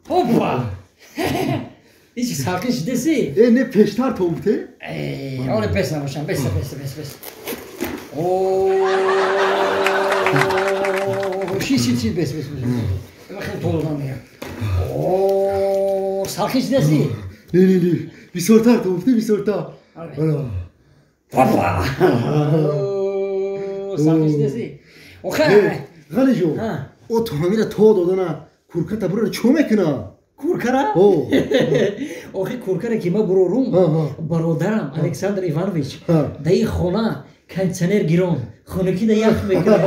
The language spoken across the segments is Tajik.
Опа! Ичи салқин шидаси? Э, не пештар то гуфте? Э, оле пес набошам, бес, бес, бес, бес. О, ши, ши, ши, бес, бес, бес. Ма хел толдан мега. О, салқин шидаси? Не, не, не. Бисёртар то гуфте, бисёртар. Ана. Опа! Салқин шидаси? Охе. Ғалиҷон. О, то ҳамира то додана курката бурара чо мекуна? Куркара? Охи куркара ки ма бурорум, бародарам Александр Иванович да ин хона кондиционер гирон, хонакӣ да ях мекунад.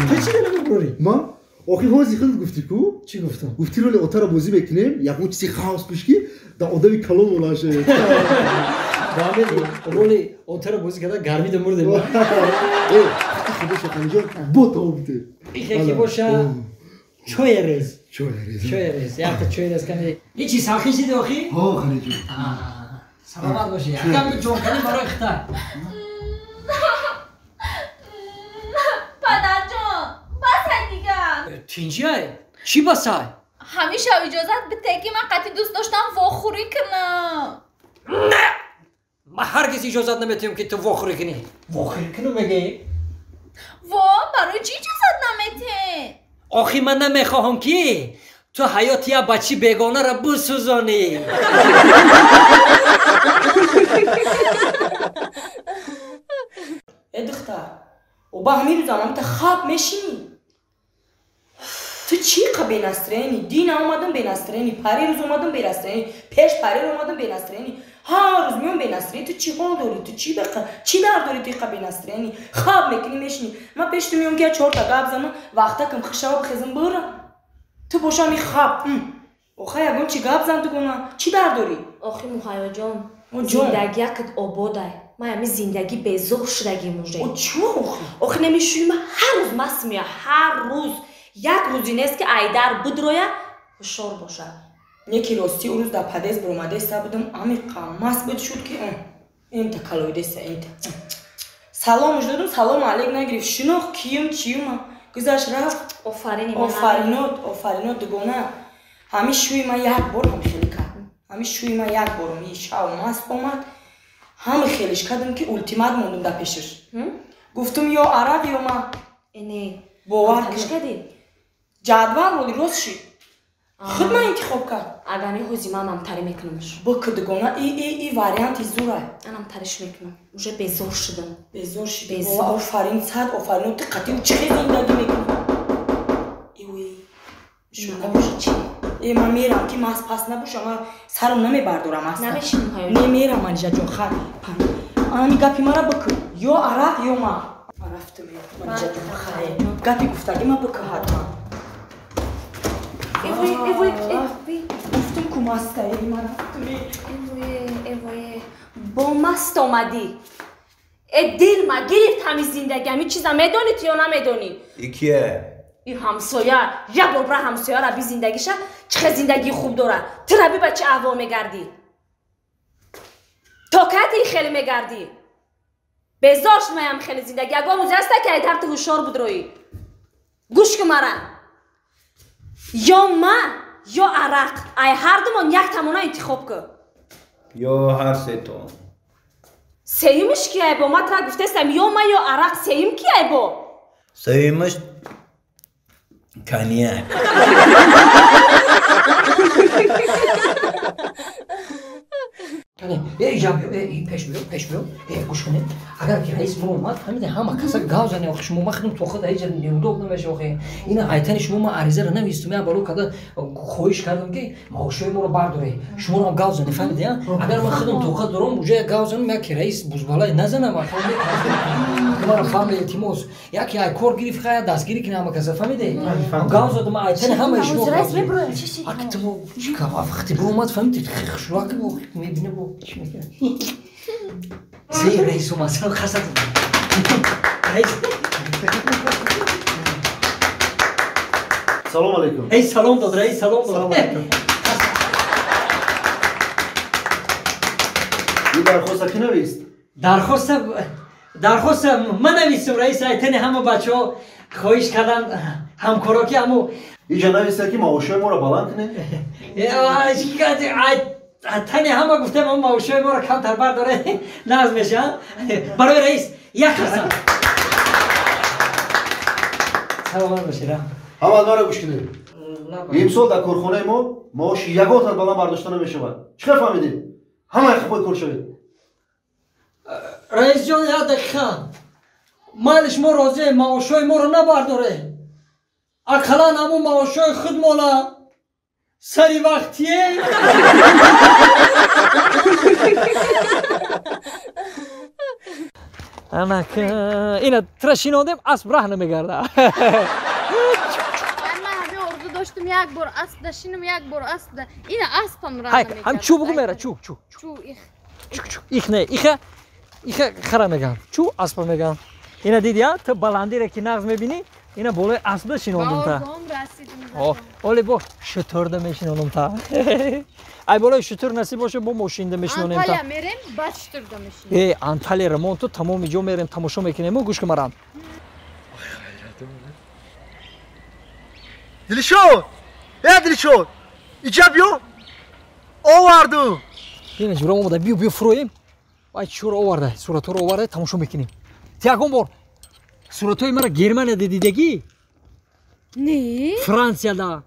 Ту чӣ да намебурорӣ? Ма? Охи ҳози худат гуфтӣ ку? Чӣ гуфтам? Гуфтӣ роли отара бозӣ мекунем, ягон чизи хавс пӯш ки да одами калон монанд шавем. Ба ҳамин роли отара бозӣ карда гармида мурдем. Э, хи боша Ғаниҷон, бо то гуфтӣ. Ихе ки боша чоя рез. Чоя рез. Чоя рез. Якта чоя рез кани. Ичи салқин шиди охи? Ҳо, Ғаниҷон. Саломат бошӣ. Акам ҷонкани барои хита. Падарҷон, басай дигар. Тинҷиай? Чӣ басай? Ҳамеша иҷозат бите ки ман қатъи дӯст доштам вохӯрӣ кунам. Не! Ман ҳаргиз иҷозат наметиҳам ки ту вохӯрӣ кунӣ. Вохӯрӣ кунӣ мегӯӣ? Во, барои чӣ иҷозат наметиҳед? Охи ман намехоҳам ки ту ҳаёти як бачаи бегонаро бисӯзонӣ. Э духтар, оба ҳамин рӯзам ҳамита хаб мешинӣ? Ту чӣ қа бенастроени? Дина омадам бенастроени, пари рӯз омадам бенастроени, пеш пари омадам бенастроени, ҳар рӯз меом бенастроени. Ту чӣ ҳол дорӣ? Ту чӣ беқа? Чӣ дард дорӣ ту қа бенастроени? Хаб мекунӣ мешинӣ. Ман пеш ту меом ки я чорта гап занам, вақтакам хишава бихезам бирам. Ту боша ами хаб. Оха ягон чӣ гап зан дугона? Чӣ дард дорӣ? Охи Муҳайёҷон, зиндагиякат ободай. Ман ами зиндагӣ безор шудагим уже. О чӣ охи? Охи намешӯи ман ҳар рӯз маст меояд, ҳар рӯз. Як рӯзе нест ки айдар бидроя ҳушёр бошад. Не ки ростӣ ӯ рӯз дар подъезд биромадаиста будам, амиқа маст буд шуд ки инта калоидаиста инта. Саломш додум, салому алейк нагирифт. Шинохт киюм чиюма. Гузашт рафт. Офарини ман. Офаринот, офаринот дугона. Ҳамин шӯи ман як бор ҳам хеле кард. Ҳамин шӯи ман як бор ми шав маст омад. Ҳами хелиш кардам ки ултимат мондум дар пешаш. Гуфтум ё арақ ё ман. Эне бовар кардӣ? Ҷадвал воли рост шид. Худ ман интихоб кард. Агар не ҳози ман амтарӣ мекунамш. Бикӯ дугона, и варианти зурай. Ман амтариш мекунам. Уже безор шудам. Безор шудӣ. Офарин, сад офарин. Ту қатъи чӣ хел зиндагӣ мекунӣ? Эвой. Шуд набошад чӣ? Э, ман мерам ки маст паст набошам, ман сарам намебардорам аста. Намешинӣ ҳаёҷон? Не мерам, Манижаҷон, хай. Ами гапи мара бикӯ. Ё арақ, ё ман. Рафтам, Манижаҷон, хай. Гапи гуфтагӣ ма бикӯ ҳатман. Эвой, эвой, эвой. Гуфтум ку маста, э, ман рафтум. Эвой, эвой. Бо маст омадӣ. Э, дил ма гирифт ҳами зиндагӣ, ҳами чиза медонӣ ту ё намедонӣ? И кие? И ҳамсоя, як бор бира ҳамсояра би зиндагиша, чӣ хел зиндагии хуб дора. Ту раби ба чӣ аҳвол мегардӣ? То кай ти хеле мегардӣ? Безор шудам хеле зиндагӣ. Ягон рӯзе ҳаста ки айдар ту ҳушёр будроӣ. Гӯш кун мара. Ё ман, ё арақ. Ай ҳардумон як тамона интихоб кун. Ё ҳар сетон. Сеюмиш ки айбо? Ман тра гуфтаистам ё ман ё арақ. Сеюм ки айбо? Сеюмиш коньяк. Э, ҷа биё, э, пеш биё, пеш биё. Э, гӯш кунед. Агар ки раис биромад, фаҳмида ҳама каса гав зане, охи шумо ман худам то худ ҳеҷ неудоб намеша охи. Ина айтани шумо ман аризаро навистум, я боло карда хоҳиш кардам ки маошҳои моро бардоред. Шуморо ҳам гав зане, фаҳмида? Агар ман худам то худ дорам, уже гав занам, як ки раис бузбалай назанам, маро фаҳмед, илтимос. Яке ай кор гирифт, хая дастгирӣ кунад ҳама каса, фаҳмиде? Гав задам айтани ҳамаи шумо. Раис мебурад, чӣ чӣ? Аки ту чӣ кам вақти биромад, фаҳмиди, хушрак мебина бо чӣ мекунад. Се раис омад, салом хасад. Раис. Салом алейкум. Эй, салом дод, раис, салом дод. Салом алейкум. Ин дархоста кӣ навист? Дархоста ман навистум, раис. Айтани ҳама бачаҳо хоҳиш карданд, ҳамкоро ки ҳамо Иҷа нависта ки маошҳои моро баланд кунед. Тани ҳама гуфтем он маошҳои моро камтар бардоре нағз меша. Барои раис як қасам. Саломат бошед. Ҳама маро гӯш кунед. Имсол дар корхонаи мо маоши ягон баланд бардошта намешавад. Чӣ хел фаҳмидед? Ҳамаи хапои кор шавед. Раисҷон, як дақиқа. Майли шумо розием, маошҳои моро набардоре. Ақаллан ҳамун маошҳои худмона сари вақтие. Анак ина тра шинондем, асп раҳ намегарда. Ман ҳамин орзу доштум, як бор асп дашинам, як бор асп да. Ина аспам раҳ намегарда. Ҳам чӯ бугу мера, чӯ, чӯ. Чӯ, их. Чӯ, чӯ. Их не, иха, иха хара меган. Чӯ аспа меган. Ина диди, а? Ту баландире ки нағз мебинӣ, ина болои аспда шинондум та. Ба Оле бо шутурда мешинондум та. Ай болои шутур насиб боша, бо мошинда мешинонем та. Анталия мерем, баъд шутурда мешинем. Э, Анталия рамон ту тамоми ҷо мерем, тамошо мекунем, гӯш кун марам. Дилшод! Э, Дилшод! Иҷа биё! Овардум! Ина ҷурам омада, биё, биё фуроем. Ай чуро оварда, суратҳоро оварда, тамошо мекунем. Ти ягон бор суратҳои маро Германияда дидагӣ? Не. Франсияда,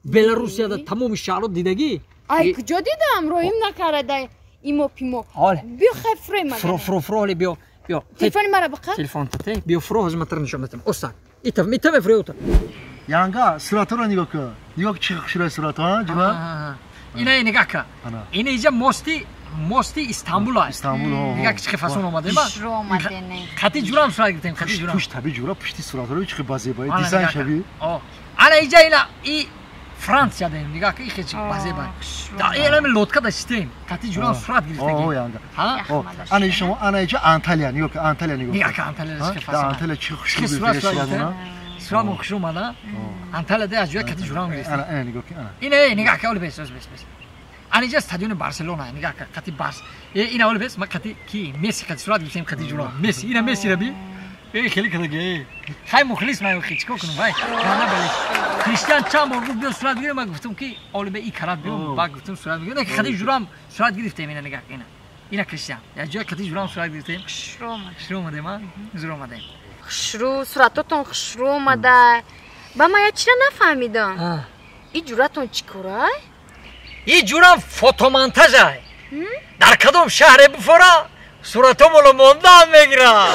Беларусияда, тамоми шаҳрҳо дидагӣ? Ай куҷо дидам? Роҳим накарда имо пимо. Биё хай фуроем. Фуро, фуро, фуро, оле биё, биё. Телефони маро биқа. Телефон тате, биё фуро, ҳозир ман тара нишон медиҳам. Оста. Ита, ита мефурои ута. Янга, суратҳоро нигоҳ кун. Нигоҳ кун чӣ хушрӯи суратҳо, ҳа, ҷура? Ина нигоҳ кун. Ина иҷа мости Истанбул аст. Истанбул, ҳо. Нигоҳ ки чӣ фасон омадем. Хушрӯ омадем. Қати ҷурам сурат гирифтем, қати ҷурам. Пушт таби ҷура, пушти суратҳоро чӣ базебаи, дизайн шаби. Ана иҷа ина и Франсия дем, нигоҳ ки ихе чӣ базебай. Да ина ми лодка дашитем, қати ҷурам сурат гирифтагӣ. О, янга. Ҳа? Ана шумо, ана иҷа Анталия, нигоҳ кун, Анталия нигоҳ кун. Нигоҳ ки Анталия чӣ фасон. Да Анталия чӣ хушрӯ сурат. Сурат мо хушрӯ омада. Анталия де аз ҷоя қати ҷурам гирифтем. Ана, ана нигоҳ кун, ана. Ина нигоҳ ки оли бес, бес, бес. Ана иҷа стадиони Барселона, нигоҳ кун, қати Барс. Э, ина оли бес, ма қати ки Месси қати сурат гирифтем, қати ҷурам. Месси, ина Месси раби. Э, хеле кадаги. Хай мухлис ман хи чикор кунам, вай. Рана бале. Криштиан чанд бор гуфт биё сурат бигирем, ман гуфтам ки оли бе и карат биё, ба гуфтам сурат бигирем. Қати ҷурам сурат гирифтем, ина нигоҳ кун, ина. Ина Криштиан. Я ҷоя қати ҷурам сурат гирифтем. Хушрӯ омадем. Хушрӯ омадем, а? Зур омадем. Хушрӯ, суратотон хушрӯ омада. Ба ман як чира нафаҳмидам. И ҷуратон чӣ корай? И ҷурам фотомонтажай. Дар кадом шаҳре буфора, суратҳомонро мондаам мегирад.